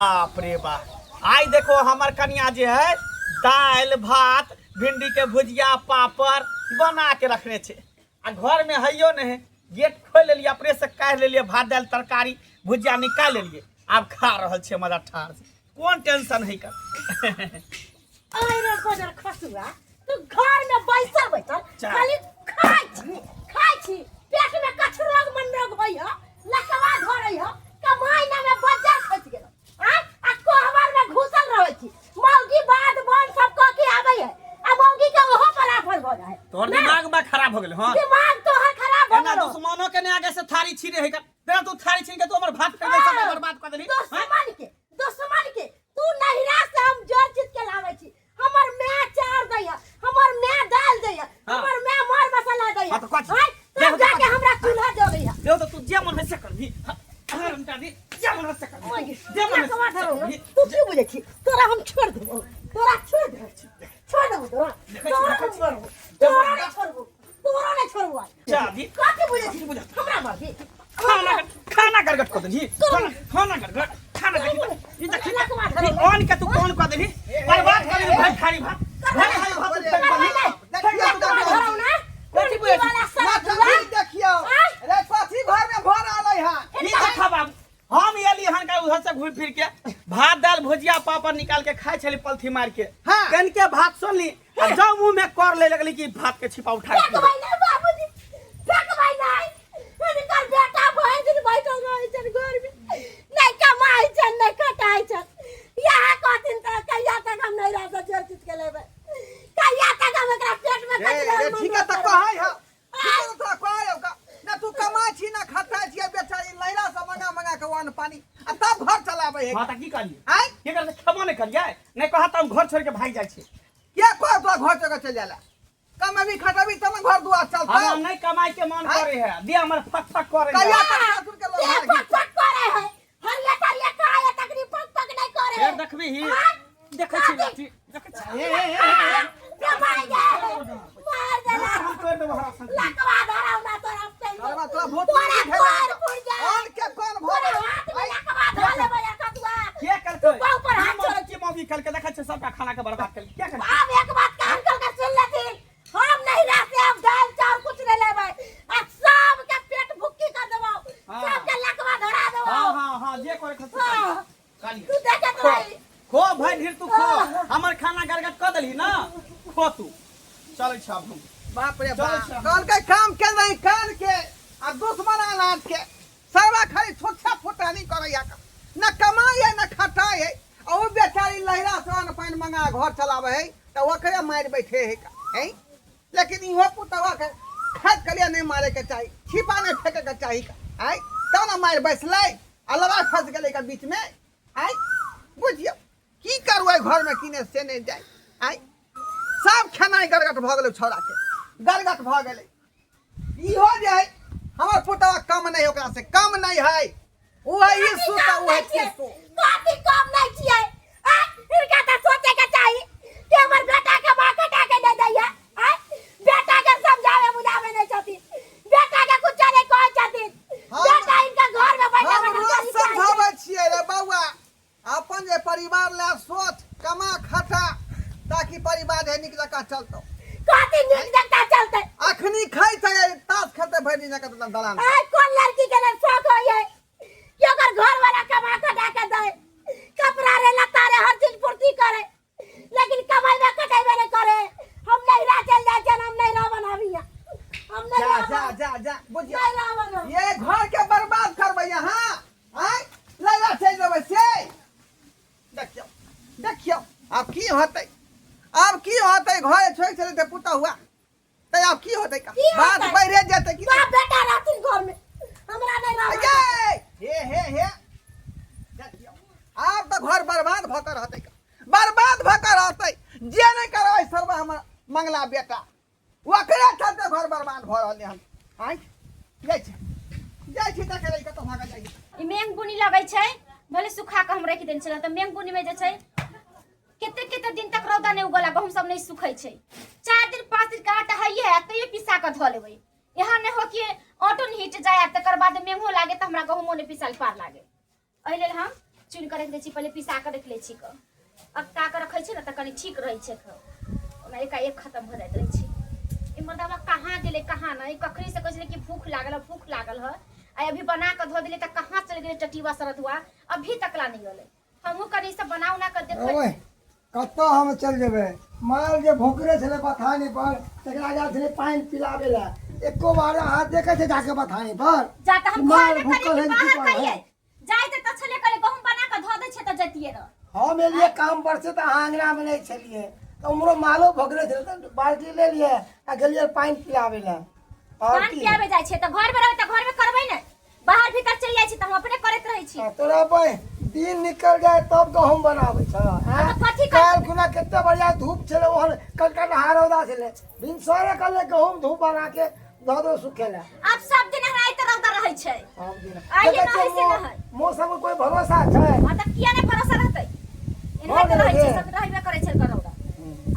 बाप रे बाप, आइ देखो हमर कनिया जे है दालि भात भिंडी के भुजिया पापड़ बना के रखने छे, आ घर में हइयो नहीं है। गेट खोल लेलिए, अपने से काढ़ लेलिए भात दालि तरकारी भुजिया निकाल लेलिए, आब खा रहल छे मजा ठार से, कोन टेंशन है कर। अरे बजर खसुआ, तू घर में बैसल बैसल चल। खाली खाइ छी खाइ छी, पेट में कछु रोग मन रोग होई ह, लकवा धरै ह, कमाई ना में बजर खसि गेल आ आ कोहबर में घुसल रहै छी। मौगी बाद बन सब कह के आबै है आ मौगी के ओहो पर आफत भऽ जाइ है। तोहर दिमाग बा खराब हो गेल। हां, दिमाग तोहर खराब हो एना गेल। दुश्मनो के ने आगे से थारी छीने है कर तेरा, तू थारी छीन के तू हमर भात फेंक सब बर्बाद कर देली। दुश्मन के, दुश्मन के तू नहिरा से हम जड़ जीत के लाबै छी। हमर my चाउर दैया, हमर my दाल दैया, हमर my मर मसाला दैया। हाँ, तो कथी? आँय, तब देखो तो जाके कथी? हमरा चूल्हा जरैया। देखो तो तू जे मन है से करबी, हाँ, हमटा दी जे मन है से करबी, जे मन है से लकवा धरौ ना। करबी। तू की बुझै छी? तोरा हम छोड़ देबौ, तोरा छोड़ देबौ, छोड़ देबौ तोरा। देखै छी, तोरा देखै छी। छोड़बौ, तोरा नहि छोड़बौ, तोरा नहि छोड़बौ आइ। जा दी। कथी बुझै छी हमरा मरबी? खाना खाना गड़गड़ कऽ देलही, खाना खाना गड़गड़, खाना देखी, ई देखी, ई अन्न के तू कौन कऽ देलही, बर्बाद कऽ देलही भाई, थारी भात भाई, थारी भात तू फेंक देलही। देखियौ। धरौ ना। कथी बुझै छी? वाला साला कथी देखियौ रे, कथी घर में भर रहलै हन? ई देखा बाबू, हम एली हन का उधर से घूम फिर के भात दाल भुजिया पापड़ निकाल के खाए छली पलथी मार के। कन के भात सुनली आ जब मुंह में कर ले लगली कि भात के छिपा उठा के। फेंकबै नहि बाबूजी, फेंकबै नहि। हिनकर बेटा भरि दिन बैठल रहै छनि घरमे, नहि कमाइ छनि नहि खटाइ छनि। इएह कहथिन तऽ कहिया तक हम नहि रहब जोर चीज के लेबै, कहिया तक हम एकरा पेट मे रे कचरा रे, ठीक है तऽ कहै हौ, ठीक है तऽ कहै हौ का ना तू कमाइ छी ना खटाइ छी, बेचारी लैला से मंगा मंगा के अन्न पानी आ तब घर चलाबै है। हां, तऽ की कहलियै? आँय? की करबै? खेबो नहि करियै, नहि कहत हम घर छोड़ के भागि जाइ छी। क्या कह तोरा घर छोड़ के चलि जाला? कमेबी खटेबी तब ने घर दुआर चलतौ। हमरा नहीं कमाई के मन आँय? करे है, दे हमर फक फक करे है। कहिया तक सासुर के लोग दे हार फक फक करे है, हरिया तरिया खाए तकरी फक फक नहीं करे फेर है। देखबी ही। आँय? देखै छी लाठी, देखै छी। ए, ए, ए, ए, ए। दे मार दे, मार दे। हम तोड़ देबो हरा संग। लकवा धराउ ना तोरा पेट। तोरा तोरा भूत तोरा नहीं कोर फुट जाए। और के कोन भऽ तोरा गेलै? हाथ में लकवा धऽ लेबै या कदुआ। के करतै? तू ऊपर हाथ की मौगी, की मौगी कल के देखै छै सबटा खाना के बर्बाद कल। के करतै? आब एक बात कान खोल के सुन लेथिन, हम नहीं रहते, हम दाल चाउर कुछ नहीं लेबै आ सबके पेट भुक्की कर देबौ। सबके लकवा धरा देबौ। हाँ, हाँ, हाँ, जे करे खसु। काली। तू देखत खो। रही। खो भाई ढेर तू खो, हमर खाना गड़गड़ कऽ देलही ना, खो तू। चलै छी आब हम। बाप रे चल, बाप, चल। कहलकै काम के नहीं कान के आ दुश्मन अनाज के, सरवा खाली छोटा फुटानी करैया, न कमाई है न खटाई है, आ ओ बेचारी लहरा से अन्न पानि मंगा घर चलाबै है तऽ ओकरे मारि बैठे है का, हैं? लेकिन इहो पुतवा के खाइत के लिए नहीं मारे के चाही, छिपा नहीं फेंके के चाही का, हैं? तब ने मारि बैसलै आ लड़ाइ फँसि गेलै एकर बीच में, हैं? बुझियौ की करू एहि घरमे की नहि से नहि जाय। आँय, सब खेनाइ गड़गट भऽ गेलै, छौड़ाके गड़गट भऽ गेलै। इहो जे है हमर पुतवा कम नहीं, ओकरा से कम नहीं है। ओ है ई सु तऽ ओ है तीसु। कथी कम नहीं छियै? आ हिनका तऽ सोचे के चाही कि हमर बेटा के माँ कटा के दे दैया। आ बेटा के समझावे बुझावे नहीं छथिन, बेटा के कुछ नहीं कहै छथिन। बेटा इनका घर में बैठा हम बैठा रोज गाली खाइ छै। समझाबै छियै रे बौआ, अपन जे परिवार ला सोच, कमा खटा ताकि परिवार जे नीक जकाँ चलतौ। कथी नीक जकाँ चलतै? अखनी खाइ छै, ताश खेलतै भरि दिन जकाँ दलान। आइ कोन लड़की के लेल शौक होइ है कि ओकर घर वाला कमा खटा के दे, कपड़ा रे लत्ता रे हर चीज पूर्ति करे, लेकिन कमाइबे कटेबे नहीं करे। हम नैहरा चल जाए छन, हम नैहरा बनाबिया, हम जा नैहरा जा जा जा, बुझिया नैहरा बनाबी। ये घर के बर्बाद करबै यहाँ। आँय, लैला चलि जेबै से। देखियौ देखियौ आब की होतै, आब की होतै? घर छोड़ि चले पुतहुआ हुआ तऽ आब की होतै? की होतै? बात बढ़े जेतै की? बाप बेटा रहथिन घर में, हमरा नहीं रहना। ये हे हे हे, देखियौ आब तऽ घर बर्बाद भऽ कऽ रहतै, बर्बाद भऽ कऽ रहतै। जे नहि करबै सरवा हमर मंगला बेटा, ओकरे चलते घर बर्बाद भऽ रहलै हन। आँय, जाइ छी जाइ छी, देखै लए कतऽ भागल जाइ छी। ई मेंग बुनी लगै छै, भले सुखा कऽ हम राखि देने छलहुँ, तऽ मेंग बुनीमे जे छै कते कते दिन तक रौदा नहि उगल आ गहूँम सब नहि सुखै छै। 4 दिन 5 दिन के आटा हइए आ तैयो पिसा कऽ धऽ लेबै, एहन नहि हो कि ऑटो नहि हिट जाय आ तकर बाद मेघो लागे तऽ हमरा गहूँमो नहि पिसाल पार लागे। एहि लेल हम चुनि कऽ राखि दै छी पहिले पिसा कऽ राखि लै छी कऽ अकता कऽ रखै छै ने तऽ कनि ठीक रहै छै कऽ ओना एकाएक खतम भऽ जाइत रहै छै ई मर्दाबा कहाँ गेलै कहाँ नहि कखनी से कहै छलै कि भूख लागल है भूख लागल है आ अभी बना कऽ धऽ देलियै तऽ कहाँ चलि गेलै टटीवा सरधुआ अभी तक ला नहि एलै हमहूँ कनि सब बना उना कऽ देखबै ओए कतऽ हम चलि जेबै माल जे भोकरे छलै बथानी पर तकरा जाइ छलै पानि पिलाबै लए एको बार अहाँ देखै छै जाके बथानी पर जा तऽ हम माल घरमे भूखल करियै है कि कि बाहर की करै करियै जाइ तऽ छलै कहले गहूँम बना कऽ धऽ दै छियै तऽ जैतियै रह हम एलियै काम पर से तऽ अहाँ अङ्गनामे नहि छलियै तऽ उम्हरो मालो भोकरे छलै तऽ बाल्टी लेलियै आ गेलियै पानि पिलाबै लए आओर पान की पियाबे जाइ छियै तऽ घरमे रहबै तऽ घरमे करबै ने बाहर भीतर चलि जाइ छी तऽ हम अपने करैत रहै छी आ तोरा पर दिन निकल जाए तब गहूम बनाबै छ हाँ तऽ कथी कर काल्हि खुना कते बढ़िया धूप छलै ओहन कनकनहा रौदा छलै भिनसरे कहले गहूम धूप बना के दऽ दो सुखे ला आब सब दिन हराइ तऽ रौदा रहै छै सब दिन आइए देखै न है छियै से न है। मौसम के कोई भरोसा छै हाँ तऽ किया नहि भरोसा रहतै एनाहिते गेलै रहै छै गे। सब रहबे करै छै रौदा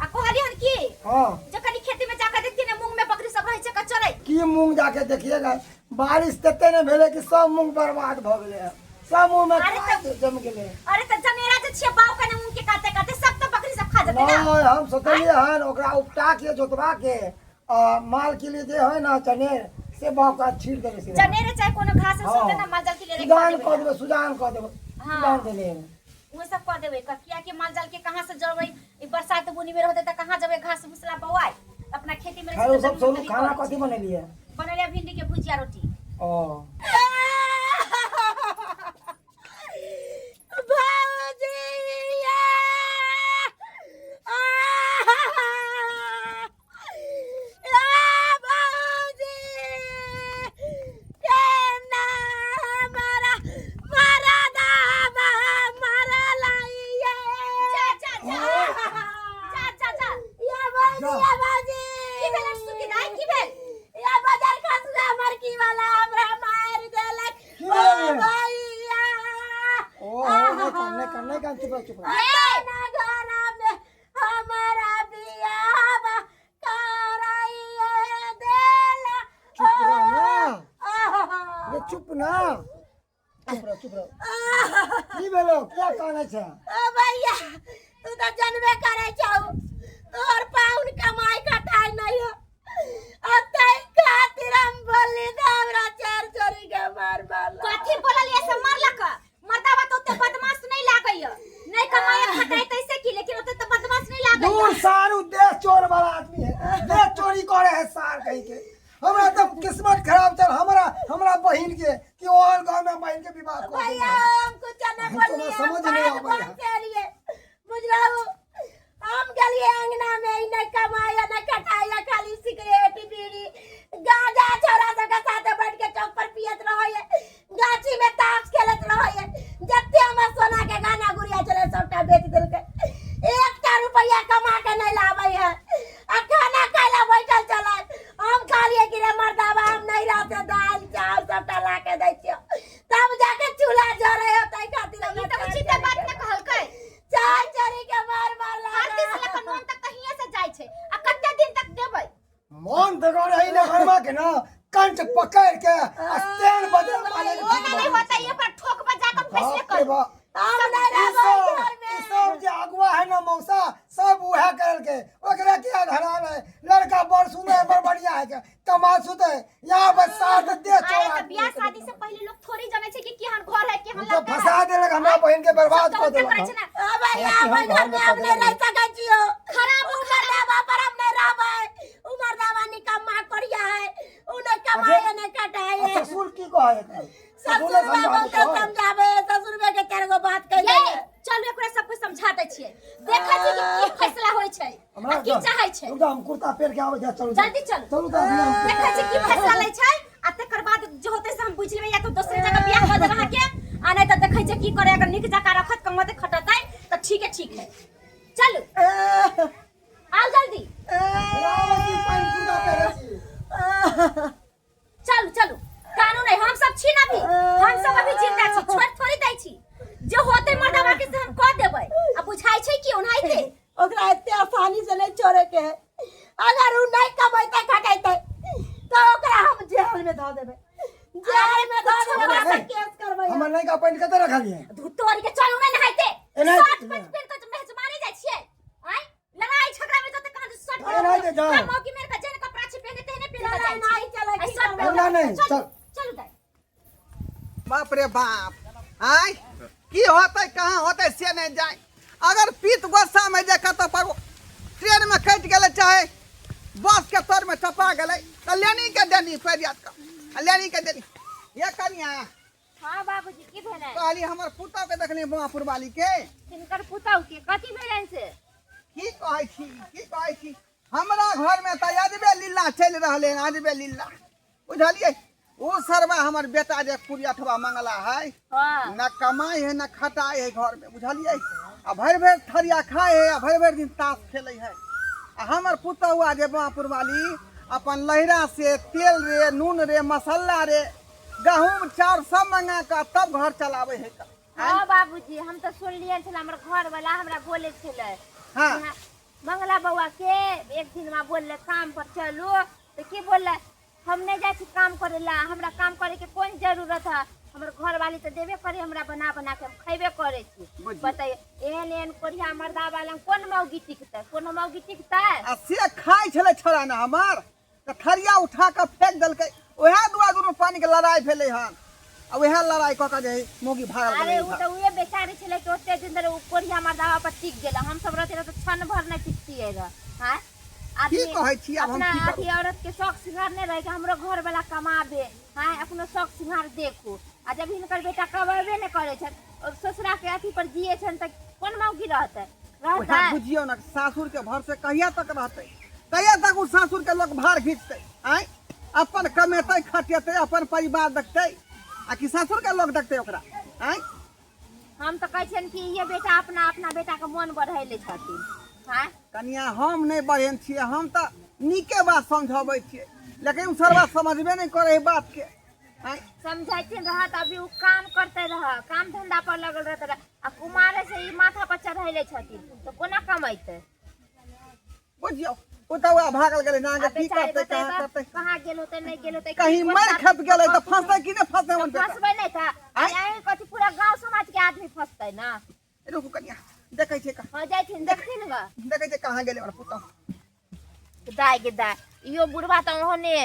आ कहलियै हन की हाँ जे कनि खेती में जाके देखतियै ने मूंग में बकरी सब रहै छै कऽ चलै की मूंग जाके देखिएगा बारिश तते ने भेलै कि सब मूंग बर्बाद भऽ गेलै हँ। सब मूंग में अरे खाद जम गेलै अरे तऽ जनेरा जे छियै बाउ कने मूंग के काते काते सब तऽ बकरी सब खा जेतै ना नहि हम सोचलियै हन ओकरा उपटा के जोतवा के आ माल के लिए जे है ना चनेर से बाउ का छीट देबै सीधा। जनेरे चाहे कोनो घास उस होतै ना माल जाल के लिए सुजान कऽ देबै सुजान कऽ देबै हाँ। सुजान देने उहे सब कऽ देबै कियाकि माल जाल के कहाँ से जरबै ई बरसात बुनी में रहतै तऽ कहाँ जेबै घास भूसला बौआइ अपना खेती में खानो सब सोनू खाना कथी बनेलियै बनेलियै भिंडी के भुजिया रोटी ओ भौजिया भौजी केना हमरा मरदाबा मरलैया जा जा जा जा जा जा या भौजी या भौजी की भेल सुखी दाइ की भेल या बाजार खसुआ मरकी वाला हमरा मारि देलक की ओ भेल? भैया ओ हो नहीं कर नहीं कर नहीं कर चुप रहो चुप रहो अपना घरमे हमरा बियाह कराइए देला चुप रहो ना रे चुप ना चुप रहो चुप रहो की भेलो क्या कानै छै ओ भैया तू तऽ जनबे करै छौ तोहर पाहुन कमाइ खटाइ नहि हो आ ताहि खातिर हम बोलली तऽ हमरा चार चोरी के मार मारला कथी बोललियै से मारलक मर्दाबा तो ओते बदमाश नहीं लागैया नहीं कमाए खटाए तैसे की लेकिन ओते तो बदमाश नहीं लागैया दूर सारू देश चोर वाला आदमी है देश चोरी करे है सार कहीं के हमरा तो किस्मत खराब चल हमरा हमरा बहिन के कि ओहन गांव में बहिन के विवाह कर भैया देलक। हम कुछ नहीं हम बोलिए तोरा समझ नहीं हम आबै बात है। से लिए बुझलहु हम गेलिए अंगना में ई नहीं कमाया नहीं खटाया खाली सिगरेट बीड़ी गांजा छोरा सबके साथे बैठ के चौक पर पियत रहैए गाछी में ताश खेलत रहैए जते हमर सोना के गहना गुड़िया छलै सबटा बेच देलकै एकटा रुपैआ कमा के नहीं लाबै है आ खाना खाय ला बैठल छलै हम कहलिए कि रे मर्दाबा हम नहीं रहते दाल चावल सबटा ला के दै छियौ तब जाके चूल्हा जरै हो ताहि खातिर ई हमरा तऽ उचित बात ने कहलकै चार चोरी के मार मार हर दिन से लऽ कऽ नोन तक तऽ हियाँ से जाइ छै आ कते दिन तक देबै मन तऽ रही ने घरमा के ना कंठ पकड़ के आ स्टैंड बदल मारे के ओना नहीं होता ये पर ठोक बजा कऽ फैसले बाप रे करू बाप हम नहीं ई रहबै सब घर में ई सब जे अगुआ है ना मौसा सब उहे करलके ओकरा क्या धरा है लड़का बड़ सुंदर है बड़ बढ़िया है के कमाल सुते यहाँ पर साथ दे अरे चोरा तऽ बियाह शादी से पहिले लोग थोड़ी जानै छै कि केहन घर है केहन उ तो लड़का है फंसा देलक हमरा बहिन के बर्बाद सब कऽ तऽ देलक करै छै ने ओ भैया कि हम अपन घर घर में में हम नहीं पकड़ल रह सकै छियो खराब उमर दावा पर हम नहीं रहबै उमर दावा निकम्मा कोरिया है उ नहीं कमाए नहीं कटाए आ ससुर की कहै है ससुर बहुते समझावे ससुर के चार गो बात कह ये चलू एकरा सबके समझा दै छियै देखै छियै कि की फैसला होइ छै आ की चाहै छै रुक जा हम कुर्ता पहिर के आबै छी चलू जल्दी चलू। चलू तऽ अभी हम देखै छियै की फैसला लै छै आ तकर बाद जे होतै से हम बुझि लेबै या तऽ दोसरे जगह बियाह कऽ देबै अहाँके आ नहि तऽ देखै छियै की करे अगर नीक जकाँ रखत कमतै खटतै तऽ ठीक है ठीक है चलू आउ जल्दी रामजी पानि कुर्ता पहिरै छी चलू चलू कानून है हम सब छी ना अभी हम सब अभी जिंदा छी छोड़ थोड़ी दै छी जे होते मर्दावा के से हम कह देबै आ बुझाइ छै कि ओनाहिते ओकरा एते आसानी से नहीं छोड़े के है अगर उ नहीं कमैते खटैते तो ओकरा हम जेल में धऽ देबै जेल में धऽ देबै ओकरा पर केस करबै हमर नयका पैंट कतऽ रखलियै धुतोरी के चलू शर्ट पैंट पहिन के मेहजमानी जाइ छियै आय लड़ाई झगड़ा में जते कहाँ शर्ट अरे नहीं दे, जाओ। हम मौगी मेरे का जेन कपड़ा छी पहने तेहने पहिन के चलै जाइ नहीं चलै छी की शर्ट करबै? हमरा नहीं, चल चल। चलू दाइ बाप रे बाप आय की होतै कहाँ होतै से नहि जाय अगर पीत गोस्सा में जे कतौ पर ट्रेन में कटि गेलै चाहे बस के तर में टपा गेलै तऽ लेनी के देनी पड़ि जायत कऽ लेनी के देनी ये कनिया हां बाबूजी की भेलै कहली हमर पुतहु के देखली बुआपुर वाली के तिनकर पुतहु के कथी भेलनि से की कहै छी की कहै छी हमरा घर में तऽ अजबे लीला चलि रहलै हन अजबे लीला बुझलियै ओ सरवा हमर बेटा जे कुरियठवा मंगला है हाँ न कमाइ है न खटाइ है घर में बुझलियै आ भरि भरि थरिया खाइ है आ भरि भरि दिन ताश खेलै है आ हमर पुतहुआ जे बापुर वाली अपन लहिरा से तेल रे नून रे मसाला रे गहूम चाउर सब मंगा कऽ तब घर चलाबै है कऽ हाँ बाबूजी हम तऽ सुनलियै छलै हमर घर वाला हमरा बोले छलै हाँ मंगला बौआ के एक दिन माँ बोलले काम पर चलू तऽ की बोलले हम नहीं जाइ छी काम करे ला हमरा काम करे के कोन जरूरत है हमर घर वाली तऽ देबे करे हमरा बना बना के हम खैबे करे छी बुझियौ। बताइए एहन एहन कोढ़िया मर्दा वाला कोन मौगी टिकतै कोनो मौगी टिकतै आ से खाइ छलै छोड़ा ने हमर तऽ थरिया उठा कऽ फेंक देलकै उएह दुआरे दुनू पानिके लड़ाइ भेलै हन आ उएह लड़ाइ कऽ कऽ जे हइ मौगी भागल अरे गेलै उ तऽ उहे बेचारी छलै कि ओते दिन धरि उ कोढ़िया मर्दावा पर टिक गेल हम सब रहते रह तऽ क्षण भर नहि टिकतियै रह आँय की कहै छी आब हम अपना की करू? अथी औरत के शौक श्रृंगार नहि रहै कि हमरो घर वाला कमाबे आँय अपनो शौक श्रृंगार देखू आ जब हिनकर बेटा कमेबे नहि करै छनि और ससुरा के अथी पर जिए छनि तऽ कोन मौगी रहतै उएह रहतै बुझियौ ने सासुरके भरसे कहिया तक रहतै कहिया तक ओ सासुरके लोक भार घिचतै आँय अपन कमेतै खटेतै अपन परिवार देखतै आ कि सासुरके लोक देखतै ओकरा आँय हम तऽ कहै छियनि कि ये बेटा अपना अपना बेटाके मोन बढ़ैले छथिन आँय कनिया हम नहि बढ़ेन छियै हम तऽ नीके बात समझबै छियै लेकिन ओ सरवा समझबे नहि करै है बातके आँय समझैथिन रहत अभी ओ काम करते रह काम धंधा पर लगल रहते रह आ कुमारे से ई माथा पर चढ़ैले छथिन तऽ कोना कमैतै बुझियौ ओ तऽ वएह भागल गेलै ना आ की बेचारी करतै कहाँ बतेबै करतै कहाँ गेल होतै नहि गेल होतै कहीं मरि खप गेलै तऽ फंसतै कि नहि फंसतै हमर बेटा फंसबै नहि तऽ आँय? अहीं कथी पूरा गांव समाज के आदमी फंसतै ना रुकू कनिया देखै छियै कहाँ हो जाइथिन देखथिन ग देखै छियै कहाँ गेलै हमर पुतहु दाय गे दाय इहो बुढ़वा तऽ ओहने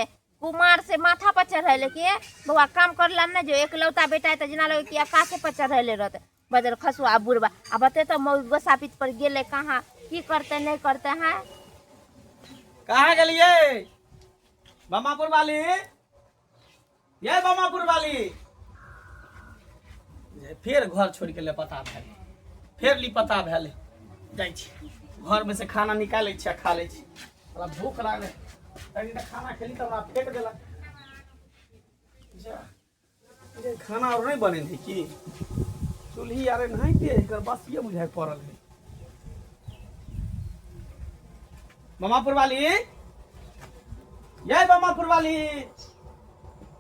कुमार से माथा पर चढ़ैले के बौआ काम करला नहि जो एकलौता बेटा है तऽ जेना लगे कि आकाशे पर चढ़ैले रहतै बजर खसुआ बुढ़वा आ बते तऽ मौगी गोसा पीत पर गेलै कहाँ की करतै नहि करतै हाँ कहाँ गेलियै बमापुर वाली ये बमापुर वाली जे फेर घर छोड़ि के लेपता भेलै फेर लिपता भेलै जाइ छी घरमे से खाना निकालै छी आ खा लै छी हमरा भूख लागलै कनि तऽ खाना खेली तऽ हमरा फेंक देलक जा जे खाना और नहीं बने है की चूल्ही आर नहीं एकर बसिए बुझाइ पड़ल है बमापुर वाली ये बमापुर वाली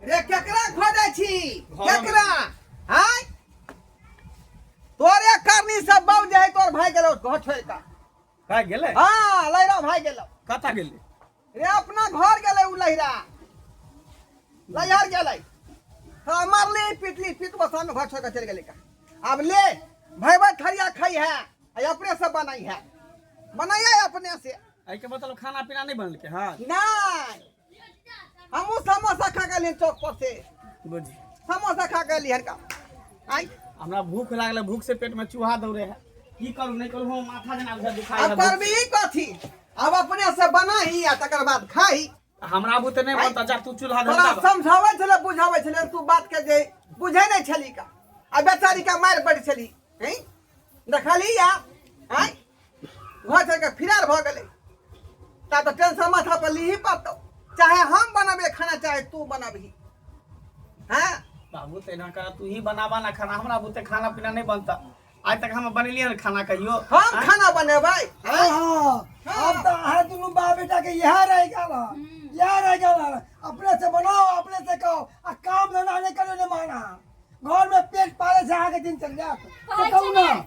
रे केकरा खोजै छी घरमे। केकरा आय तोरे करनी सब बाउ जे है तोर भाई गेलो घर छोड़ के कहाँ गेलै हाँ लहिरा भाई गेलो कतऽ गेलै रे अपना घर गेलै उ लहिरा लहिर गेलै हाँ मारली पिटली पीट बसा में घर छोड़ के चल गेलै का अब ले भाई भाई थरिया खाई है आ अपने से बनाई है बनाइए अपने से एहिके मतलब खाना पीना नहि बनलकै हँ नहीं हमहूँ समोसा खा गेली चौक पर से बुझी समोसा खा गेली हन का आई हमरा भूख लागल भूख से पेट में चूहा दौड़े है की करू नहीं करू हम माथा जेना बुझा दुखाइ अब है करबी कथी अब अपने से बनाही आ तकर बाद खाही हमरा बुते नहीं बनता जा तू चूल्हा तोरा धरता समझाबै छलै बुझाबै छलै तू बात के जे बुझै नहि छली का आ बेचारी का मारि पड़ै छली हैं देखली या आँय घर छोड़ि कऽ फिरार भऽ गेलै ता तऽ टेंशन माथा पर लीही पड़तौ चाहे हम बनबै खाना चाहे तू बनबही हैं बाबू तो एना कर तू ही बनावा ना खाना हमरा बुते खाना पीना नहीं बनता आज तक हम बनेलियै ने खाना कहियो हम खाना बनेबै हाँ हाँ अब तो अहाँ दुनू बाप बेटा के इएह रह गेल हँ इएह रह गेल हँ अपने से बनाओ अपने से खाओ आ काम धंधा नहीं करो नहीं माना घर में पेट पाले से अहाँके दिन चल जायत कहै से कहू छै ना ने।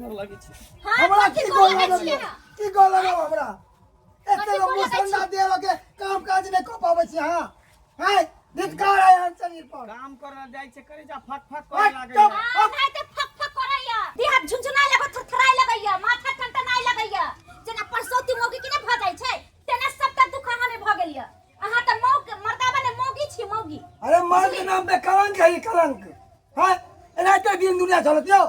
गोर लगै छै हाँ, हमरा कथी की गोर गोल लगै लगल छियै अहाँ? की गोल लगल हमरा एते कथी गोर लगै मुसंडा देह के काम काज नहीं कऽ पाबै छी अहाँ हैं धिक्कार है अहाँ शरीर पर काम करऽ जाइ छै करे जा फक फक करे हट, लागै चुप। हाँ, नहि तऽ फक फक करैया देह हाथ झुनझुनाय लागत थरथराय लगेली कलंक हैं एनाहिते दिन दुनिया चलत यौ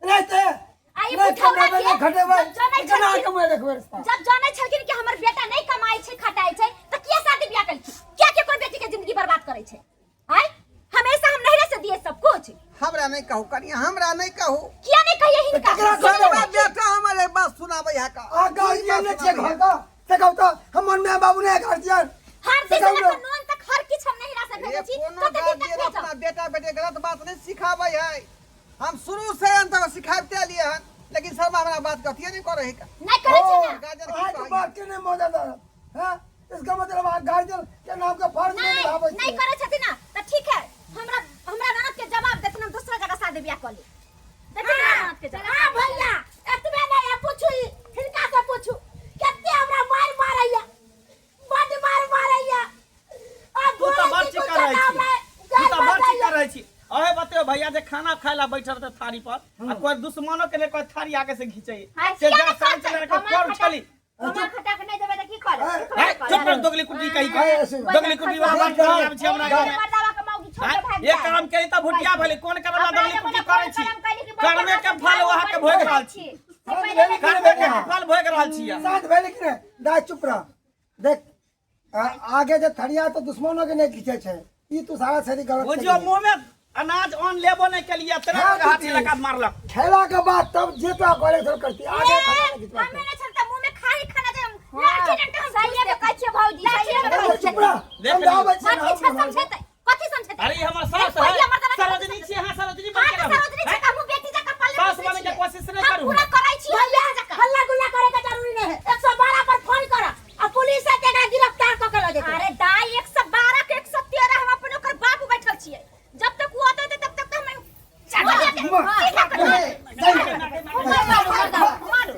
एनाहिते आ ई नहि बुढ़ौरा कमेबै के नहि खटेबै जब जनै केना छलखिन- कमेबै देखबै रस्ता जब जानै छलखिन कि हमर बेटा नहीं कमाई छै खटाई छै त किया शादी बियाह केलखिन किया के कोई बेटी के जिंदगी बर्बाद करै छै आय हमेशा हम नहिरे से दिए सब कुछ हमरा नहीं कहू कनिया हमरा नहीं कहू किया नहीं कहिए हिनका केकरा कहबै? सरवा बेटा हमर एक बात सुनाबै है का आ गार्जियन नहि छियै घर का से कहू तऽ हमर माय बाबू नहि गार्जियन हर से दिन कहू से ने। लेकर नून तक हर किछ हम नहिरा से ये भेजै छी कोनो कते दिन तक गार्जियन भेजब अपना बेटा बेटी गलत बात नहीं सिखाबै है हम शुरू से अंत तक सिखाबते लिए हन लेकिन सब हमरा बात कथिए नहीं करे है का नहीं करै छै ना गार्जियन की अहाँके कहैए? बात के नहि मदद हैं इसका मतलब अहाँ गार्जियन के नाम के फर्ज नहीं नहीं निभाबै नहीं छियै करै छथिन ना त ठीक है हमरा हमरा ननद के जवाब देथिन हम दूसरा जगह शादी बियाह कर ली देथिन हमरा ननद के जवाब हाँ भैया एतबे नहीं है पूछू ई, हिनका से पूछू कते हमरा मार मारैया बड मार मारैया आ तू तऽ बोलै बड़ छी चिकर कुछो रहै ना छी हमरा तू गारि तऽ बड़ बजैया। चिकर रहै छी अहे बतेओ भैया जे खाना खाय ला बैठल रहते थारी पर आ कोई दुश्मनो के लिए कोई थारी आगे से घिंचै हाँ, से किया जा नहि साल करतै? चले के कमा कोर छली कमा खटा के नहीं देबै त की करब ए, चुप कर दोगली कुटी कही हाँ, ऐसे ही। दोगली कुटी वाला बात कर आबै छी हमरा गाँव में मर्दावा के मौगी छोड़ के भागि एक काम केली तऽ भुटिया भेलै कोन करम ला दोगली कुटी करै छी कर्मे के फल वहाँ के भोग रहल छी कर्मे के फल भोग रहल छी शांत भेलै कि नहि दाय चुप रह देख आगे जे थरिया तो दुश्मनों के नहीं खींचे छे ई तू सारा शरीर गलत बुझियो केलही। मुंह में अनाज ऑन लेबो नहीं केलिए तेरा हाँ, हाथ दीदी। लगा मारलक खेला के बाद तब जे तो करे तो करती आगे थरिया नहीं खींचवा हमे ने छलता मुंह में खाली खाना जे लाठी डंडा हम सही में कहै छियै भौजी सही में अरे कहै चुप रह देख हम लियौ। दाबै छियै कथी छै समझेतै कथी समझेतै अरे ई हमर सास एक है पहिया मर्दाना के सरोजनी छी हां सरोजनी हां बन के तऽ रहू सरोजनी छै हमहूँ बेटी जकाँ पल्ले सास पोसने बने के छियै। कोशिश नहीं हम करू पूरा करै छी हम भैया बेटी जकाँ हल्ला गुल्ला करे के जरूरी नहीं है 112 पर फोन कर आ पुलिस आके एकरा गिरफ्तार क के ल जेतै अरे दाई 112 के 113 हम अपन ओकर बाबू बैठल छियै जब तक वो अतै तब तक हम सीधा कर मारू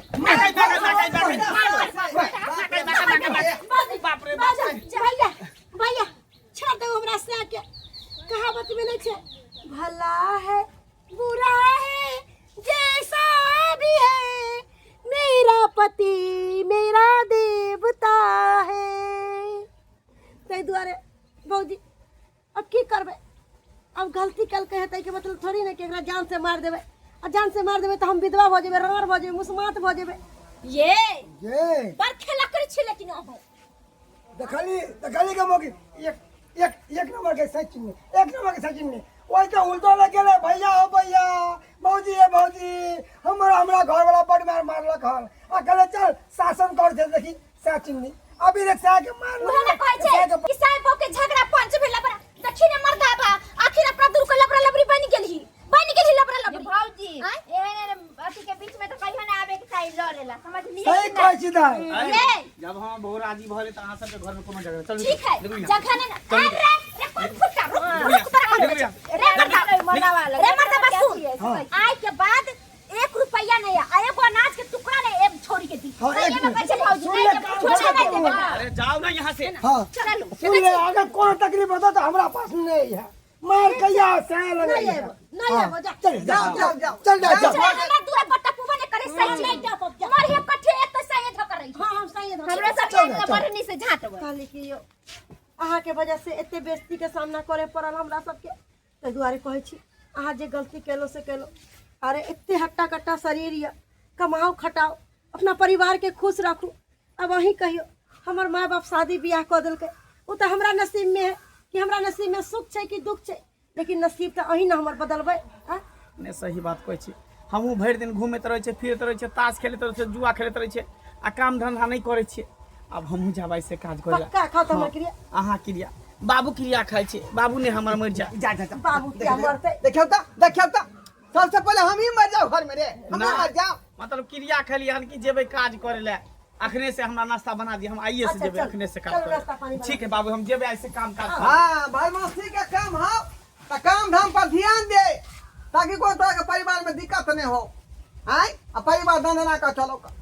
बाप रे बाप भैया भैया छोड़ दो हमरा से के कहावत में नहीं छे भला है बुरा है जैसा भी है मेरा पति मेरा देवता है ताहि दुआरे भौजी अब की करबै अब गलती कलकै है ताहिके मतलब थोड़ी ने कि एकरा जान से मारि देबै आ जान से मारि देबै तऽ हम विधवा भऽ जेबै रंगर भऽ जेबै मुसमात भऽ जेबै ये ये बड़ खेला करै छी लेकिन अहूँ देखली देखली के मौकी एक एक एक नंबर के सचिन एक नंबर के सचिन ने ओहि के उल्टो लग गेलै भैया हो भैया भौजी हे भौजी हमर हमरा घर वाला बड मार मारलक हन आ कहले चल शासन कर दे देखी सचिन ने अभी देख साह के मार उहे ने कहै छै कि साहेब बहू के झगड़ा पंच भेला पर देखी ने मर्दाबा आखिर अपना दूर के लबरा लबरी बनि गेलही बनि गेलही लबरा लबरी भौजी आँय? एहन एहन अथी के बीच में तो कहियो ना आबे के चाही लड़ेला समझलिए सही कि ना? कहै छी दाइ अरे, ये। जब हम बहुत राजी भऽ गेलै तऽ अहाँ सबके घरमे कोनो झगड़ा चलू ठीक है निकलू यहाँ। जगह ने ना चलू। अरे रे कोन फुटा रुक निकलू रुक तोरा निकलू कहै यहाँ। छै रे मर्दाबा रे मर्दाबा सुन हाँ। आय के बाद एक रुपया नहीं आ एगो अनाज के टुकड़ा नहीं एक छोड़ी के दी हाँ, एक सही में मिनट। कहै छै भौजी सुन नहीं ले, के कान छोड़े खोल नहीं के देबै अरे जाओ ना यहाँ से हाँ चलू सुन ले अगर कोनो तकलीफ होता तो हमरा पास नहीं है मार कहिया से लगे नहीं आबो, नहीं आबो, जा। चल जाओ, जाओ, जाओ। चल जा जाओ, जा हमरा दूरा पर टपुबा ने करे सही नहीं छै टपब, जा। मर हे कठे एक तो सही धकर रही हाँ हम सही धो हमरो सब चल, के चल। बढ़नी से झाँटबै कहली कि यौ अहाँके वजह से एते बेइज्जतीके सामना करे पड़ल हमरा सबके ताहि दुआरे कहै छी अहाँ जे गलती केलहुँ से केलहुँ अरे एते हट्टा कट्टा शरीर यऽ कमाउ खटाउ अपना परिवारके खुश राखू आब अहीं कहियौ हमर माय बाप शादी बियाह कऽ देलकै ओ तऽ हमरा नसीबमे है कि हमरा नसीबमे सुख छै कि दुख छै लेकिन नसीब तऽ अहीं ने हमर बदलबै आँय नहि सही बात कहै छी हमहूँ भरि दिन घूमैत रहै छियै फिरैत रहै छियै ताश खेलैत रहै छियै जुआ खेलैत रहै छियै आ काम धंधा नहि करै छियै आब हमहूँ जाबै से काज करै पक्का खाउ तऽ हमर क्रिया अहाँ क्रिया बाबू क्रिया खाइ छै बाबू नहि हमर मरि जाय जा जा जा बाबू किया मरतै देखियौ तऽ देखियौ तऽ सबसे पहिले हम ही मर जाओ घर में रे हम ना। मर जाओ मतलब क्रिया खेलियै हन कि जेबै काज करै लए अखने से हमरा नाश्ता बना दिअ हम आइए से अच्छा, जेबै चल, अखने से काज चल, करै नाश्ता पानी बना। ठीक है बाबू हम जेबै आइ से काम काज करै। हाँ बदमाशी के काम हो तो काम धाम पर ध्यान दे ताकि कोई तरह के परिवार में दिक्कत नहीं हो आय आ परिवार दंदना का चलो का।